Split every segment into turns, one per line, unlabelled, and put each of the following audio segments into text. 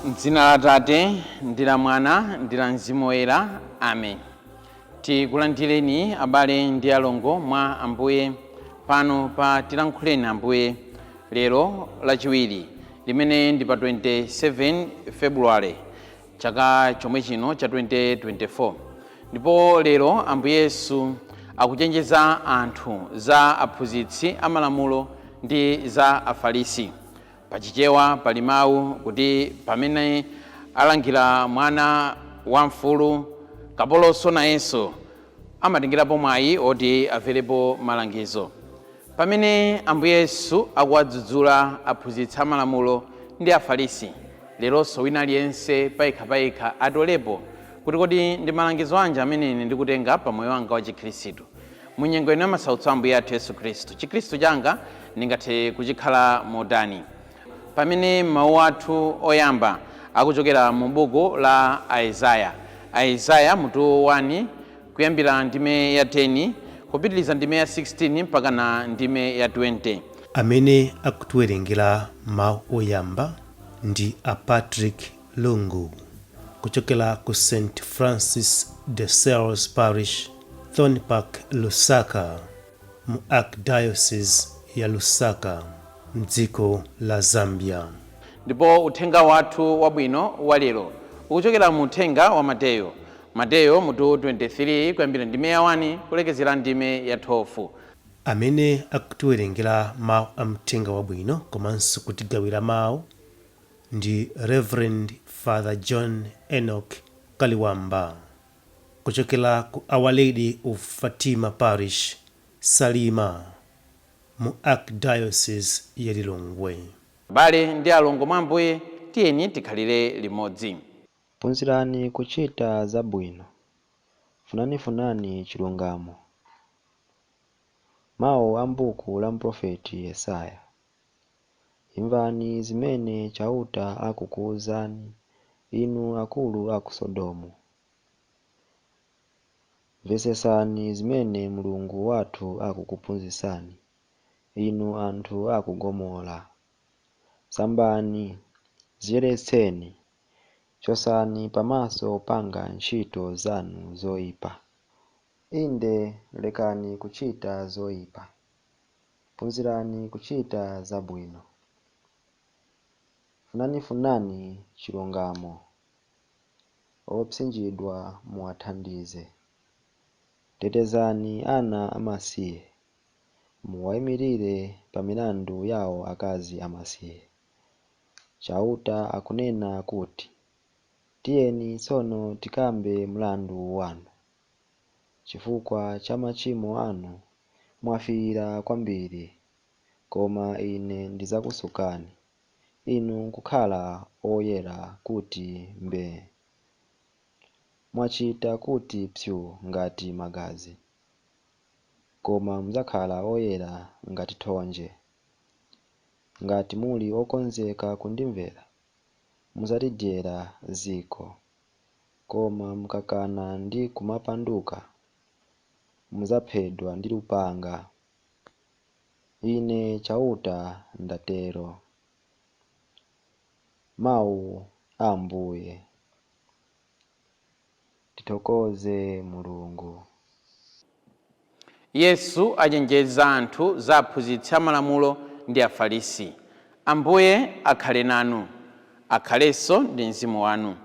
M'dzina la Atate ndi la Mwana ndi la Mzimu Woyera, amen. Tikulandireni abale ndi alongo mwa Ambuye pano pa Tilankhuleni Ambuye lero Lachiwiri limene ndi pa 27 February chaka chomwe chino cha 2024. Ndipo lero Ambuye Yesu akuchenjeza anthu za aphunzitsi amalamulo ndi za Afarisi. Pa Chichewa pali mawu kuti pamene alangira mwana wa mfulu, kapolonso nayenso amatengerapo mwayi oti amverepo malangizo. Pamene Ambuye Yesu akuwadzudzula aphunzitsi amalamulo ndi Afarisi, leronso wina aliyense payekhapayekha atolepo kuti kodi ndi malangizo anji amene ine ndikutenga pa moyo wanga wa Chikhristu. Mu nyengo ino ya masautso a Ambuye athu Yesu Khristu, Chikhristu changa ndingathe kuchikhala motani? Pamene mawu athu oyamba akuchokera mu buku la Aizaya, Aizaya mutu 1 kuyambira ndime ya 10 kupitiliza ndime ya 16 mpakana ndime ya 20.
Amene akutiwerengera mawu oyamba ndi a Patrick Lungu kuchokera ku St Francis de Sales Parish, Thorn Park, Lusaka mu Archdiocese ya Lusaka mdziko la Zambia.
Ndipo uthenga wathu wabwino wa lero ukuchokera mu uthenga wa Mateyo, Mateyo mutu 23 kuyambira ndime ya 1 kulekezera ndime ya 12.
Amene akutiwerengera mau a mthenga wabwino komanso kutigawira mau ndi Rev Father John Enock Kaliwamba kuchokera ku Our Lady of Fatima Parish, Salima mu Archdiocese ya Lilongwe.
Abale ndi alongo mwa Ambuye, tiyeni tikhalire limodzi.
Phunzirani kuchita zabwino, funanifunani chilungamo. Mau a m'buku la mprofeti Yesaya. Imvani zimene Chauta akukuuzani, inu akulu a ku Sodomu. Mvetsetsani zimene Mulungu wathu akukuphunzitsani, inu anthu a ku Gomora. Sambani, dziyeretseni, chotsani pamaso panga ntchito zanu zoipa. Inde, lekani kuchita zoipa. Phunzirani kuchita zabwino. Funanifunani chilungamo. Opsinjidwa muwathandize. Tetezani ana amasiye. Muwaimirire pa milandu yao akazi amasiye. Chauta akunena kuti, Tiyeni tsono tikambe mlandu wanu. Chifukwa cha machimo anu mwafiira kwambiri, koma Ine ndidzakusukani, inu nkukhala oyera kuti mbee. Mwachita kuti psu ngati magazi, koma mudzakhala oyera ngati thonje. Ngati muli okonzeka kundimvera, mudzalidyera dziko. Koma mukakana ndi kumapanduka, mudzaphedwa ndi lupanga. Ine Chauta ndatero. Mau a Ambuye. Tithokoze Mulungu.
Yesu achenjeza anthu za aphunzitsi amalamulo ndi Afarisi. Ambuye akhale nanu. Akhalenso ndi mzimu wanu.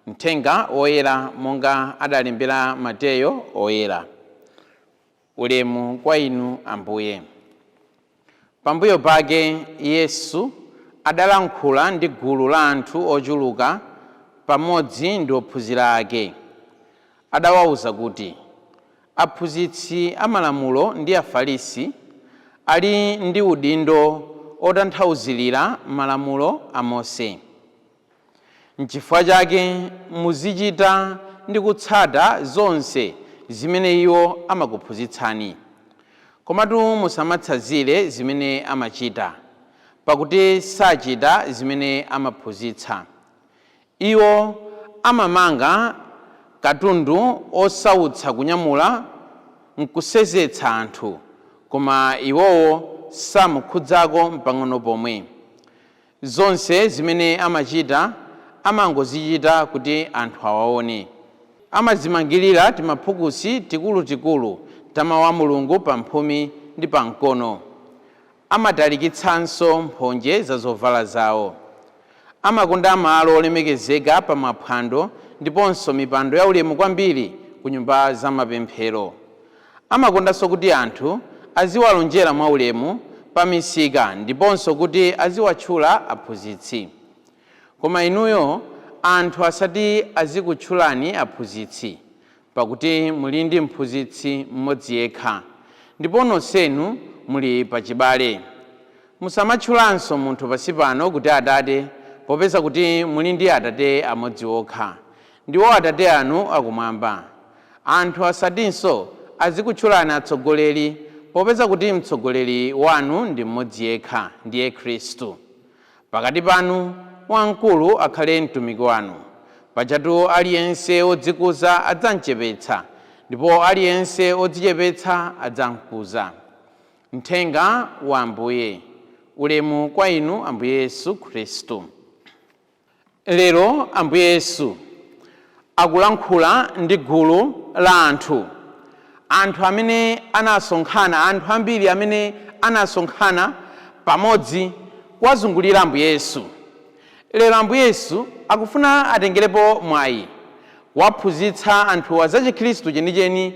Mthenga Woyera monga adalembera Mateyo Oyera. Ulemu kwa inu Ambuye. Pambuyo pake Yesu adalankhula ndi gulu la anthu ochuluka pamodzi ndi ophunzira ake. Adawauza kuti, Aphunzitsi a malamulo ndi Afarisi ali ndi udindo otanthauzirira malamulo a Mose. Nchifukwa chake muzichita ndi kutsata zonse zimene iwo amakuphunzitsani. Komatu musamatsanzire zimene amachita, pakuti sachita zimene amaphunzitsa. Iwo amamanga katundu osautsa kunyamula nkusenzetsa anthu, koma iwowo samukhudzako mpang'ono pomwe. Zonse zimene amachita amangozichita kuti anthu awaone. Amadzimangirira timaphukusi tikulutikulu ta mawu a Mulungu pamphumi ndi pamkono. Amatalikitsanso mphonje za zovala zawo. Amakonda malo olemekezeka pa maphwando ndiponso mipando yaulemu kwambiri ku nyumba za mapemphero. Amakondanso kuti anthu aziwalonjera mwaulemu pa misika ndiponso kuti aziwatchula aphunzitsi. Koma inuyo anthu asati azikutchulani aphunzitsi, pakuti muli ndi mphunzitsi mmodzi yekha, ndipo nonsenu muli pachibale. Musamatchulanso munthu pansi pano kuti atate, popeza kuti muli ndi Atate amodzi okha, ndiwo Atate anu akumwamba. Anthu asatinso azikutchulani atsogoleri, popeza kuti mtsogoleri wanu ndi mmodzi yekha, ndiye Khristu. Pakati panu wamkulu akhale mtumiki wanu. Pajatu aliyense wodzikuza adzamchepetsa, ndipo aliyense wodzichepetsa adzamkuza. Mthenga wa Ambuye. Ulemu kwa inu Ambuye Yesu Khristu. Lero Ambuye Yesu akulankhula ndi gulu la anthu, anthu amene anasonkhana, anthu ambiri amene anasonkhana pamodzi kuwazungulira Ambuye Yesu. Lero Ambuye Yesu akufuna atengerepo mwayi kuwaphunzitsa anthuwa za Chikhristu chenicheni,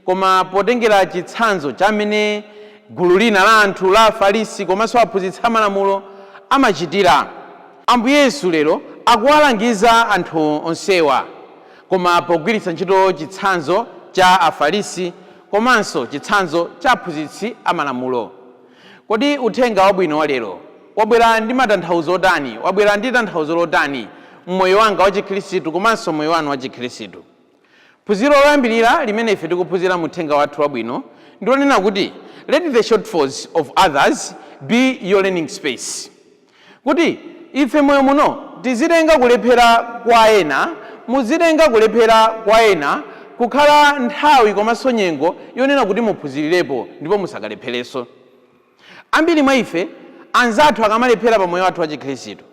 koma potengera chitsanzo cha mmene gulu lina la anthu la Afarisi komanso aphunzitsi amalamulo amachitira. Ambuye Yesu lero akuwalangiza anthu onsewa, koma pogwiritsa ntchito chitsanzo cha Afarisi komanso chitsanzo cha aphunzitsi amalamulo. Kodi uthenga wabwino wa lero wabwera ndi matanthauzo otani? Wabwera ndi tanthauzo lotani mmoyo wanga wa Chikhristu komanso moyo wanu wa Chikhristu? Phunziro loyambirira limene ife tikuphunzira mu uthenga wathu wabwino ndi lonena kuti let the shortfalls of others be your learning space. Kuti ife moyo muno tizitenga kulephera kwa ena, muzitenga kulephera kwa ena kukhala nthawi komanso nyengo yonena kuti muphunzirirepo ndipo musakalepherenso. Ambiri mwa ife anzathu akamalephera pa moyo wathu wa Chikhristu,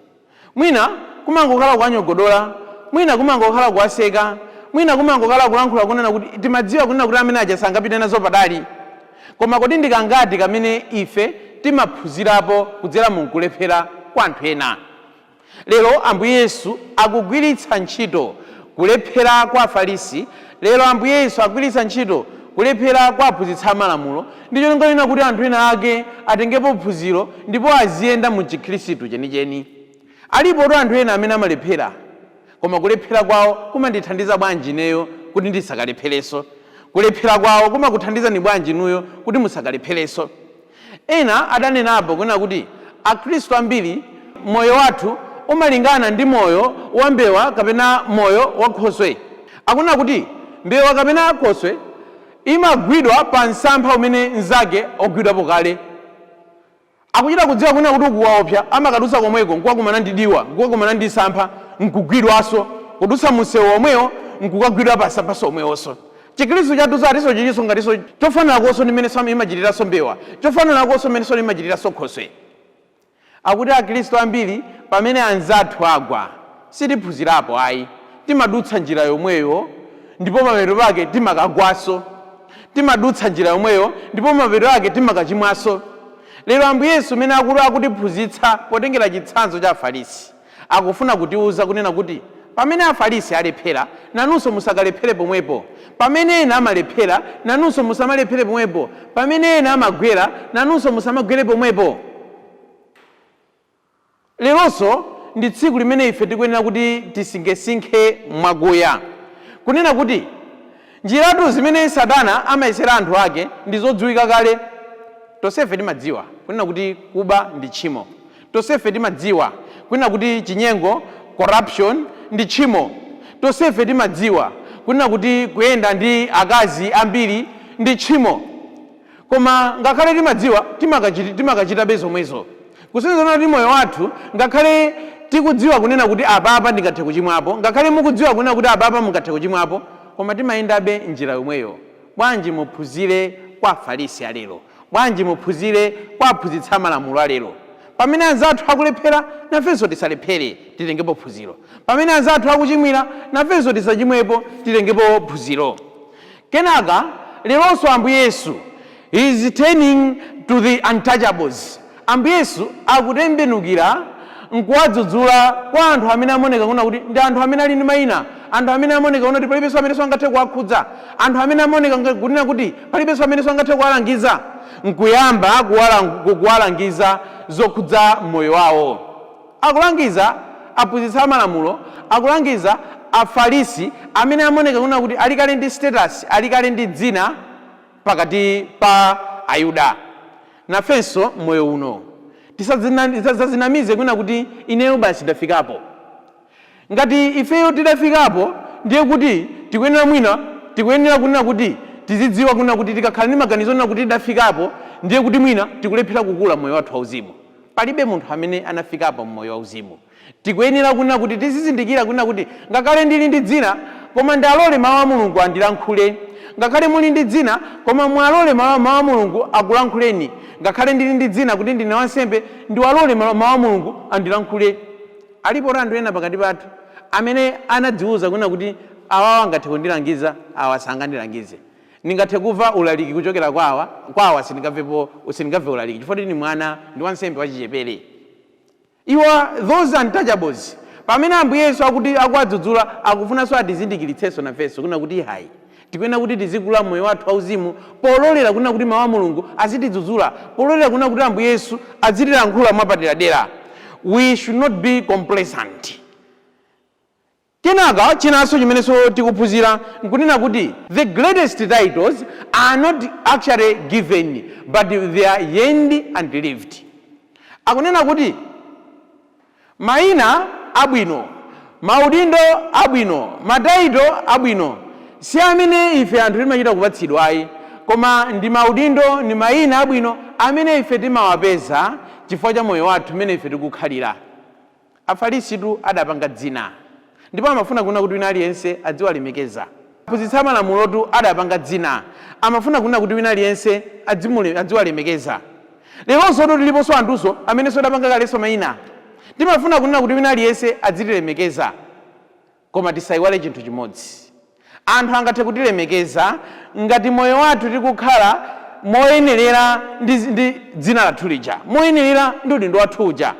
mwina kumangokhala kuwanyogodola, mwina kumangokhala kuwaseka, mwina kumangokhala kulankhula kunena kuti timadziwa kunena kuti amene aja sangapite nazo patali. Koma kodi ndi kangati kamene ife timaphunzirapo kudzera mu kulephera kwa anthu ena? Lero Ambuye Yesu akugwiritsa ntchito kulephera kwa Afarisi. Lero Ambuye Yesu akugwiritsa ntchito kulephera kwa aphunzitsi amalamulo ndi cholinga chonena kuti anthu ena ake atengepo phunziro ndipo aziyenda mu Chikhristu chenicheni. Alipotu anthu ena amene amalephera, koma kulephera kwawo kumandithandiza bwanji ineyo kuti ndisakalepherenso? Kulephera kwawo kumakuthandizani bwanji inuyo kuti musakalepherenso? Ena adanenapo kunena kuti Akhristu ambiri moyo wathu umalingana ndi moyo wa mbewa kapena moyo wa khoswe. Akunena kuti mbewa kapena khoswe imagwidwa pa msampha umene mnzake wagwidwapo kale. Akuchita kudziwa kunena kuti ukuwaopsa, amakadutsa komweko nkukakumana ndi diwa, nkukakumana ndi msampha, nkugwidwanso, kudutsa mumsewu womwewo nkukagwidwa pa msamphanso omwewonso. Chikhristu chathuso atinso chilinso ngatinso chofananakonso ndi mmenenso imachitiranso mbewa, chofananakonso mmenenso imachitiranso khoswe. Akuti Akhristu ambiri pamene anzathu agwa sitiphunzirapo ayi, timadutsa njira yomweyo ndipo mapeto pake timakagwanso. Timadutsa njira yomweyo ndipo mapeto ake timakachimwanso. Lero Ambuye Yesu mmene akuti akutiphunzitsa potengera chitsanzo cha Afarisi, akufuna kutiuza kunena kuti pamene Afarisi alephera, nanunso musakalephere pomwepo. Pamene ena amalephera, nanunso musamalephere pomwepo. Pamene ena amagwera, nanunso musamagwere pomwepo. Leronso ndi tsiku limene ife tikuyenera kuti tisinkhesinkhe mwakuya, kunena kuti njiratu zimene Satana amayesera anthu ake ndi zodziwika kale. Tonsefe timadziwa kunena kuti kuba ndi tchimo. Tonsefe timadziwa kunena kuti chinyengo, corruption, ndi tchimo. Tonsefe timadziwa kunena kuti kuyenda ndi akazi ambiri ndi tchimo, koma ngakhale timadziwa, timakachitabe zomwezo, kusonyeza kuti moyo wathu, ngakhale tikudziwa kunena kuti apapa ndingathe kuchimwapo, ngakhale mukudziwa kunena kuti apapa mungathe kuchimwapo, koma timayendabe njira yomweyo. Bwanji muphunzire kwa Afarisi alero? Bwanji muphunzire kwa aphunzitsa malamulo alero? Pamene anzathu akulephera, nafenso tisalephere, titengepo phunziro. Pamene anzathu akuchimwira, nafenso tisachimwepo, titengepo phunziro. Kenaka leronso Ambuye Yesu is turning to the untouchables. Ambuye Yesu akutembenukira nkuwadzudzula kwa anthu amene amaoneka kuna kuti ndi anthu amene ali ndi mayina, anthu amene amaoneka kuna kuti palibenso amene sangathe kuwakhudza, anthu amene amaoneka kunena kuti palibenso amene sangathe kuwalangiza, nkuyamba kuwalangiza zokhudza moyo wawo. Akulangiza aphunzitsa amalamulo, akulangiza Afarisi amene amaoneka kuna kuti ali kale ndi status, ali kale ndi dzina pakati pa Ayuda. Nafenso moyo uno tisazinamize kwina kuti ineyo basi ndafikapo. Ngati ifeyo tidafikapo, ndiye kuti tikuyenera, mwina tikuyenera kunena kuti tizidziwa kunena kuti tikakhala ndi maganizo onena kuti tidafikapo, ndiye kuti mwina tikulephera kukula moyo wathu wauzimu. Palibe munthu amene anafikapo mmoyo wauzimu. Tikuyenera kunena kuti tizizindikira kunena kuti ngakhale ndili ndi dzina, koma ndalole mawu a Mulungu andilankhule. Ngakhale muli ndi dzina, koma mwalole mawu a Mulungu akulankhuleni. Ngakhale ndili ndi dzina kuti ndine wansembe, ndiwalole mawu a Mulungu andilankhule. Alipo anthu ena pakati pathu amene anadziwuza kunena kuti awawa angathe kundilangiza, awa sangandilangize. Ndingathe kumva ulaliki kuchokera kwa awa, kwa awa sindingamvepo, sindingamve ulaliki chifukwa ndini mwana, ndi wansembe wachichepere. Iwo, those untouchables, pamene Ambuye Yesu akuti akuwadzudzula, akufunanso atizindikiritsenso nafenso kuna kuti hayi, tikuyenera kuti tizikula moyo wathu wauzimu pololera kuna kuti mawu a Mulungu azitidzudzula, pololera kuna kuti Ambuye Yesu azitilankhula mwapaderadera. We should not be complacent. Kenaka chinanso chimenenso tikuphunzira nkunena kuti the greatest titles are not actually given, but they are yearned and lived. Akunena kuti mayina abwino, maudindo abwino, ma title abwino si amene ife anthu timachita kupatsidwa ayi, koma ndi maudindo ndi mayina abwino amene ife timawapeza chifukwa cha moyo wathu mmene ife tikukhalira. Afarisitu adapanga dzina ndipo amafuna kuona kuti wina aliyense adziwalemekeza. Aphunzitsi amalamulotu adapanga dzina, amafuna kuona kuti wina aliyense adziwalemekeza. Leronso tiliponso anthuso amenenso adapanga kalenso mayina, timafuna kunena kuti wina aliyense adzitilemekeza. Koma tisayiwale chinthu chimodzi: anthu angathe kutilemekeza ngati moyo wathu tikukhala moyenerera ndi dzina lathu lija, moyenerera ndi udindo wathu uja.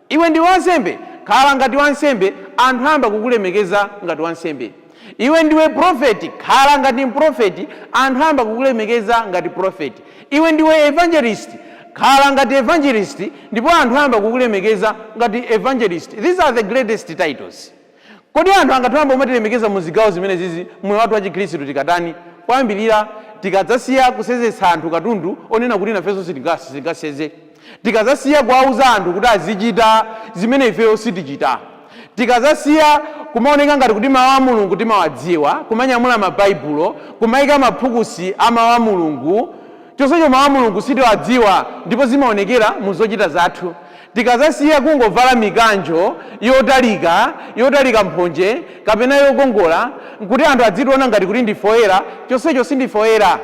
Iwe ndi wansembe, khala ngati wansembe, anthu ayamba kukulemekeza ngati wansembe. Iwe ndiwe profeti, khala ngati mprofeti, anthu ayamba kukulemekeza ngati profeti. Iwe ndiwe evangelist, khala ngati evangelist, ndipo anthu ayamba kukulemekeza ngati evangelist. These are the greatest titles. Kodi anthu angathe ayamba kumatilemekeza mu zigawo zimene zizi moyo wathu wa Chikhristu tikatani? Poyambirira, tikadzasiya kusezetsa anthu katundu onena kuti nafenso sitingaseze, tikadzasiya kuwauza anthu kuti azichita zimene ifeyo sitichita, tikadzasiya kumaoneka ngati kuti mawu a Mulungu timawadziwa, kumanyamula mabaibulo, kumayika maphukusi a mawu a Mulungu, chonsecho mawu a Mulungu sitiwadziwa ndipo zimaonekera mu zochita zathu, tikadzasiya kungovala mikanjo yotalika, yotalika mphonje kapena yokongola, nkuti anthu adzitiona ngati kuti ndife oyera, chonsecho sindife oyera,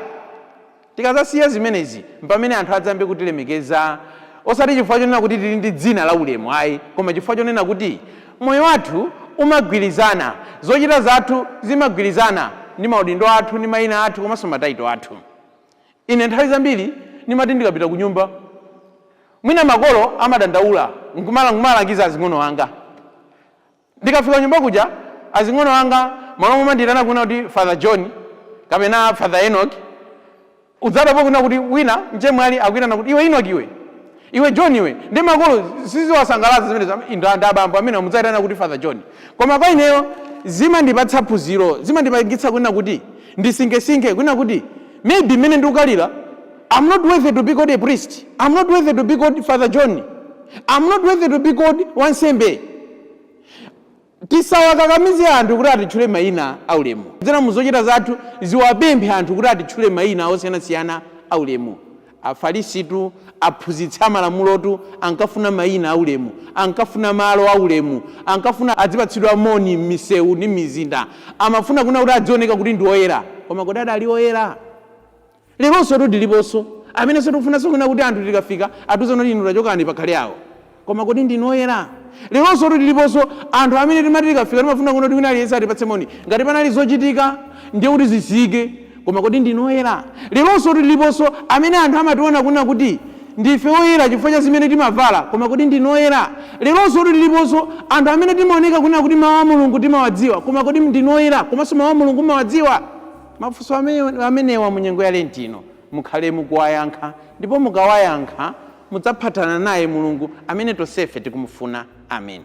tikadzasiya zimenezi, mpamene anthu adzayambe kutilemekeza, osati chifukwa chonena kuti tili ndi dzina la ulemu ayi, koma chifukwa chonena kuti moyo wathu umagwirizana, zochita zathu zimagwirizana ndi maudindo athu ndi mayina athu komanso ma title athu. Ine nthawi zambiri ndimati ndikapita ku nyumba, mwina makolo amadandaula nkumalangiza azing'ono anga. Ndikafika nyumba kuja, azing'ono anga malo momwe ndiyitana kuna kuti Father John kapena Father Enoch, udzadapo kuna kuti wina mchemwali akuyitana kuti, "Iwe Enoch iwe, iwe John iwe." Ndi makolo siziwasangalatsa zimenezo, ndi abambo amene mudzayitana kuti Father John. Koma kwa ineyo zimandipatsa phunziro, zimandipangitsa kunena kuti ndisinkhesinkhe kunena kuti maybe mmene ndikukalira, I'm not worthy to be called a priest, I'm not worthy to be called Father John, I'm not worthy to be called wansembe. Tisawakakamize anthu kuti atitchule mayina aulemu. Kudzera mu zochita zathu ziwapemphe anthu kuti atitchule mayina osiyanasiyana aulemu. Afarisitu, aphunzitsi amalamulotu ankafuna mayina aulemu, ankafuna malo aulemu, ankafuna adzipatsidwa moni m'misewu ndi m'mizinda, amafuna kuna kuti adzioneka kuti ndi oyera. Koma kodi adali oyera? Leronso tiliponso amenenso tikufunanso kuna kuti anthu tikafika atiuze kuti inu tachokani, pakhale awo. Koma kodi ndinu oyera? Leronso tiliponso anthu amene timati tikafika timafuna kuna kuti wina aliyense atipatse moni, ngati panali zochitika ndiye kuti zisiyike. Koma kodi ndinu oyera? Leronso tiliponso amene anthu amationa kuna kuti ndife oyera chifukwa cha zimene timavala. Koma kodi ndinu oyera? Leronso tiliponso anthu amene timaoneka kuna kuti mawu a Mulungu timawadziwa. Koma kodi ndinu oyera komanso mawu a Mulungu mumawadziwa? Mafunso amenewa mu nyengo ya Lenti ino mukhale mukuwayankha, ndipo mukawayankha mudzaphatana naye Mulungu amene tonsefe tikumufuna. Amen.